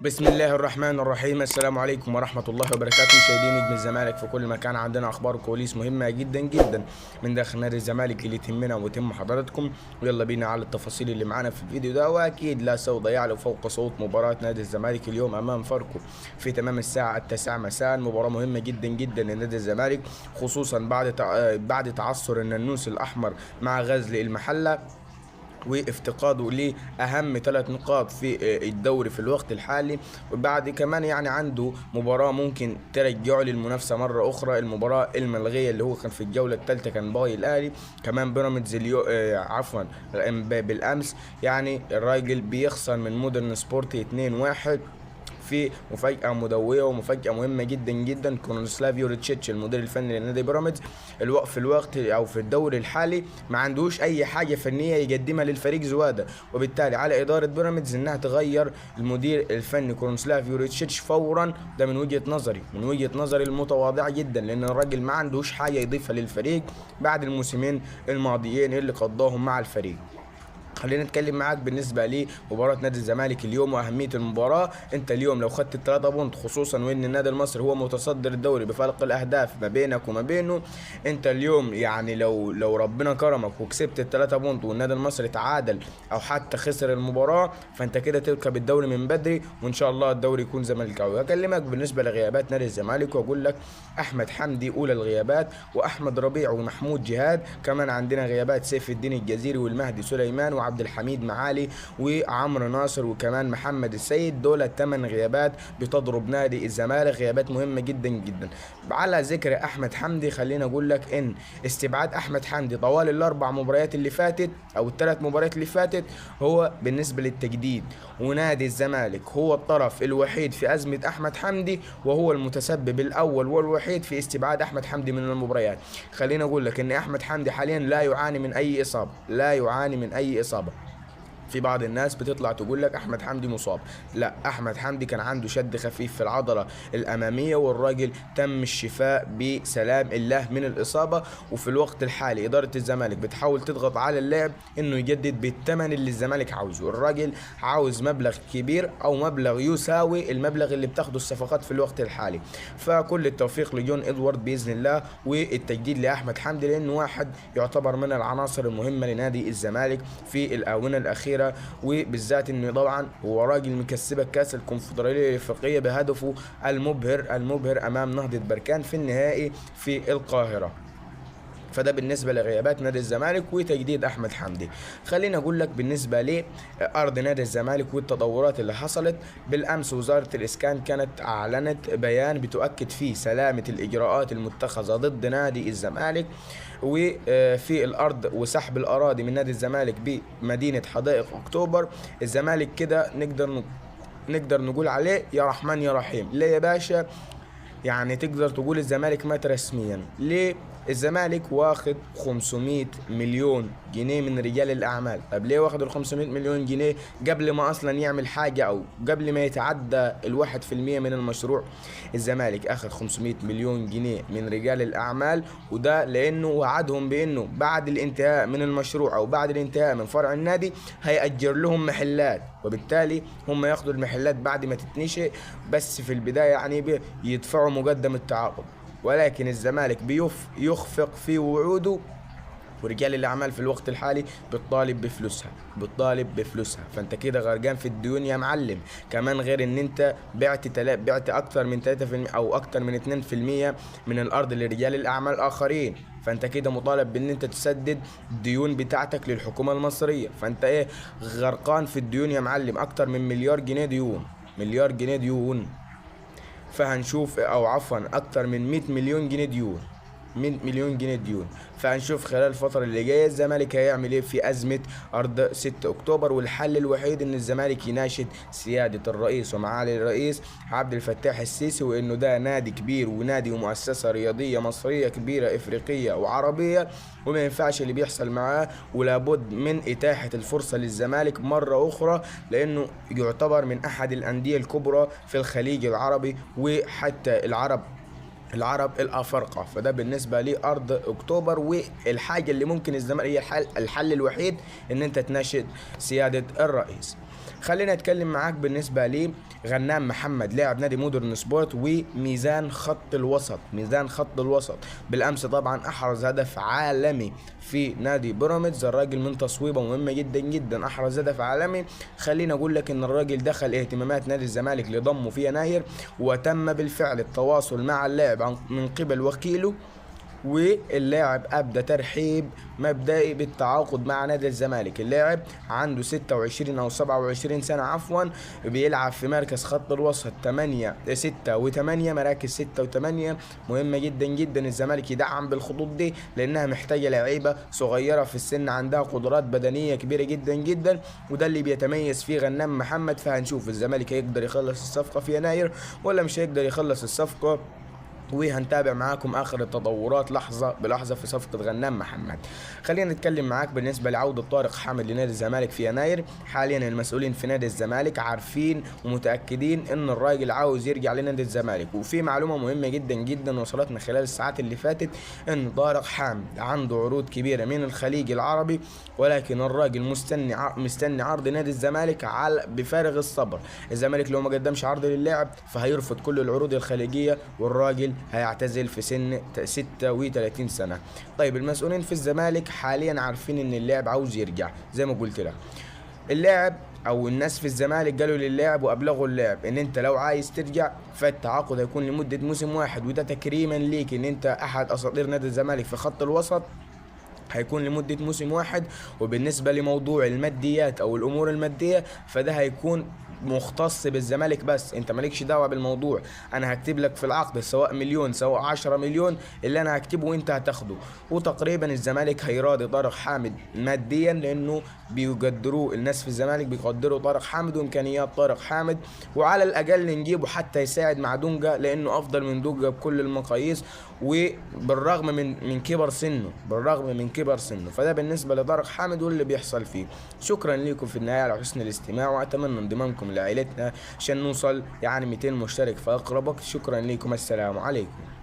بسم الله الرحمن الرحيم. السلام عليكم ورحمة الله وبركاته. مشاهدين نجم الزمالك في كل مكان، عندنا أخبار وكواليس مهمة جدا جدا من داخل نادي الزمالك اللي تهمنا وتهم حضراتكم. ويلا بينا على التفاصيل اللي معانا في الفيديو ده، وأكيد لا صوت يعلو فوق صوت مباراة نادي الزمالك اليوم أمام فاركو في تمام الساعة 9 مساء. مباراة مهمة جدا جدا لنادي الزمالك، خصوصا بعد تعثر النانوس الأحمر مع غزل المحلة وافتقاده لأهم 3 نقاط في الدوري في الوقت الحالي. وبعد كمان يعني عنده مباراة ممكن ترجعه للمنافسة مرة أخرى، المباراة الملغية اللي هو كان في الجولة الثالثة كان باي الأهلي، كمان بيراميدز عفوا بالأمس. يعني الراجل بيخسر من مودرن سبورت 2-1 في مفاجأة مدوية ومفاجأة مهمة جدا جدا. كرونسلاف يوريتشيتش المدير الفني لنادي بيراميدز في الوقت او في الدوري الحالي ما عندوش اي حاجة فنية يقدمها للفريق زوادة، وبالتالي على إدارة بيراميدز انها تغير المدير الفني كرونسلاف يوريتشيتش فورا. ده من وجهة نظري، من وجهة نظري المتواضعة جدا، لان الراجل ما عندوش حاجة يضيفها للفريق بعد الموسمين الماضيين اللي قضاهم مع الفريق. خلينا نتكلم معاك بالنسبة لمباراة نادي الزمالك اليوم واهمية المباراة. انت اليوم لو خدت ال3 بونت، خصوصا وان النادي المصري هو متصدر الدوري بفرق الاهداف ما بينك وما بينه، انت اليوم يعني لو ربنا كرمك وكسبت ال3 بونت والنادي المصري تعادل او حتى خسر المباراة، فانت كده تركب الدوري من بدري، وان شاء الله الدوري يكون زملكاوي. هكلمك بالنسبة لغيابات نادي الزمالك واقول لك احمد حمدي اولى الغيابات، واحمد ربيع ومحمود جهاد. كمان عندنا غيابات سيف الدين الجزيري والمهدي سليمان وعبد الحميد معالي وعمرو ناصر وكمان محمد السيد. دول 8 غيابات بتضرب نادي الزمالك، غيابات مهمة جدا جدا. على ذكر احمد حمدي، خلينا اقول لك ان استبعاد احمد حمدي طوال ال4 مباريات اللي فاتت او ال3 مباريات اللي فاتت هو بالنسبة للتجديد، ونادي الزمالك هو الطرف الوحيد في ازمة احمد حمدي، وهو المتسبب الاول والوحيد في استبعاد احمد حمدي من المباريات. خلينا اقول لك ان احمد حمدي حاليا لا يعاني من اي اصابة، لا يعاني من اي اصابة. في بعض الناس بتطلع تقول لك احمد حمدي مصاب، لا، احمد حمدي كان عنده شد خفيف في العضلة الامامية، والراجل تم الشفاء بسلام الله من الاصابة. وفي الوقت الحالي ادارة الزمالك بتحاول تضغط على اللاعب انه يجدد بالثمن اللي الزمالك عاوزه. الراجل عاوز مبلغ كبير او مبلغ يساوي المبلغ اللي بتاخده الصفقات في الوقت الحالي. فكل التوفيق لجون ادوارد باذن الله، والتجديد لاحمد حمدي، لانه واحد يعتبر من العناصر المهمة لنادي الزمالك في الاونة الاخيرة، وبالذات انه طبعا هو راجل مكسبك كاس الكونفدراليه الافريقية بهدفه المبهر امام نهضة بركان في النهائي في القاهرة. فده بالنسبة لغيابات نادي الزمالك وتجديد احمد حمدي. خلينا اقول لك بالنسبة لارض نادي الزمالك والتطورات اللي حصلت بالامس. وزارة الاسكان كانت اعلنت بيان بتؤكد فيه سلامه الاجراءات المتخذة ضد نادي الزمالك وفي الارض وسحب الاراضي من نادي الزمالك بمدينة حدائق اكتوبر. الزمالك كده نقدر نقول عليه يا رحمن يا رحيم. ليه يا باشا؟ يعني تقدر تقول الزمالك مات رسميا. ليه؟ الزمالك واخد 500 مليون جنيه من رجال الاعمال. طب ليه واخد ال 500 مليون جنيه قبل ما اصلا يعمل حاجة او قبل ما يتعدى 1% من المشروع؟ الزمالك اخد 500 مليون جنيه من رجال الاعمال، وده لانه وعدهم بانه بعد الانتهاء من المشروع او بعد الانتهاء من فرع النادي هيأجر لهم محلات، وبالتالي هم ياخدوا المحلات بعد ما تتنشئ، بس في البداية يعني يدفعوا مقدم التعاقد. ولكن الزمالك يخفق في وعوده، ورجال الاعمال في الوقت الحالي بتطالب بفلوسها، بتطالب بفلوسها. فانت كده غرقان في الديون يا معلم. كمان غير ان انت بعت اكتر من 3% او اكتر من 2% من الارض لرجال الاعمال الاخرين، فانت كده مطالب بان انت تسدد الديون بتاعتك للحكومة المصرية. فانت ايه، غرقان في الديون يا معلم، اكتر من مليار جنيه ديون، مليار جنيه ديون. فهنشوف، او عفوا اكتر من 100 مليون جنيه ديون، 100 مليون جنيه ديون. فهنشوف خلال الفترة اللي جاية الزمالك هيعمل ايه في أزمة أرض 6 أكتوبر. والحل الوحيد إن الزمالك يناشد سيادة الرئيس ومعالي الرئيس عبد الفتاح السيسي، وإنه ده نادي كبير ونادي ومؤسسة رياضية مصرية كبيرة إفريقية وعربية، وما ينفعش اللي بيحصل معاه، ولابد من إتاحة الفرصة للزمالك مرة أخرى، لأنه يعتبر من أحد الأندية الكبرى في الخليج العربي وحتى العرب الافارقة. فده بالنسبة لارض اكتوبر. والحاجة اللي ممكن الزمالك هي الحل الوحيد ان انت تناشد سيادة الرئيس. خلينا اتكلم معاك بالنسبة لي غنام محمد لاعب نادي مودرن سبورت وميزان خط الوسط. ميزان خط الوسط بالامس طبعا احرز هدف عالمي في نادي بيراميدز، الراجل من تصويبه مهمة جدا جدا احرز هدف عالمي. خلينا اقول لك ان الراجل دخل اهتمامات نادي الزمالك لضمه في يناير، وتم بالفعل التواصل مع اللاعب من قبل وكيله، واللاعب ابدى ترحيب مبدئي بالتعاقد مع نادي الزمالك. اللاعب عنده 26 او 27 سنة عفوا، بيلعب في مركز خط الوسط 8 6 و8، مراكز 6 و8 مهمة جدا جدا. الزمالك يدعم بالخطوط دي لانها محتاجه لعيبة صغيرة في السن عندها قدرات بدنية كبيرة جدا جدا، وده اللي بيتميز فيه غنام محمد. فهنشوف الزمالك هيقدر يخلص الصفقة في يناير ولا مش هيقدر يخلص الصفقة، وهنتابع معاكم اخر التطورات لحظة بلحظة في صفقة غنام محمد. خلينا نتكلم معاك بالنسبة لعودة طارق حامد لنادي الزمالك في يناير. حاليا المسؤولين في نادي الزمالك عارفين ومتاكدين ان الراجل عاوز يرجع لنادي الزمالك، وفي معلومة مهمة جدا جدا وصلتنا خلال الساعات اللي فاتت ان طارق حامد عنده عروض كبيرة من الخليج العربي، ولكن الراجل مستني عرض نادي الزمالك على بفارغ الصبر. الزمالك لو ما قدمش عرض للاعب فهيرفض كل العروض الخليجية، والراجل هيعتزل في سن 36 سنة. طيب المسؤولين في الزمالك حاليا عارفين ان اللاعب عاوز يرجع، زي ما قلت لك اللاعب او الناس في الزمالك قالوا للاعب وابلغوا اللاعب ان انت لو عايز ترجع فالتعاقد هيكون لمدة موسم واحد، وده تكريما ليك ان انت احد اساطير نادي الزمالك في خط الوسط، هيكون لمدة موسم واحد. وبالنسبة لموضوع الماديات او الامور المادية فده هيكون مختص بالزمالك بس، انت مالكش دعوه بالموضوع. انا هكتب لك في العقد سواء مليون سواء 10 مليون، اللي انا هكتبه وانت هتاخده. وتقريبا الزمالك هيراضي طارق حامد ماديا، لانه بيقدروه الناس في الزمالك، بيقدروا طارق حامد وامكانيات طارق حامد، وعلى الاقل نجيبه حتى يساعد مع دونجا لانه افضل من دونجا بكل المقاييس، وبالرغم من كبر سنة، بالرغم من كبر سنة. فده بالنسبة لطارق حامد واللي بيحصل فيه. شكرا لكم في النهاية على حسن الاستماع، واتمنى انضمامكم لعائلتنا عشان نوصل يعني 200 مشترك في اقرب وقت. شكرا لكم، السلام عليكم.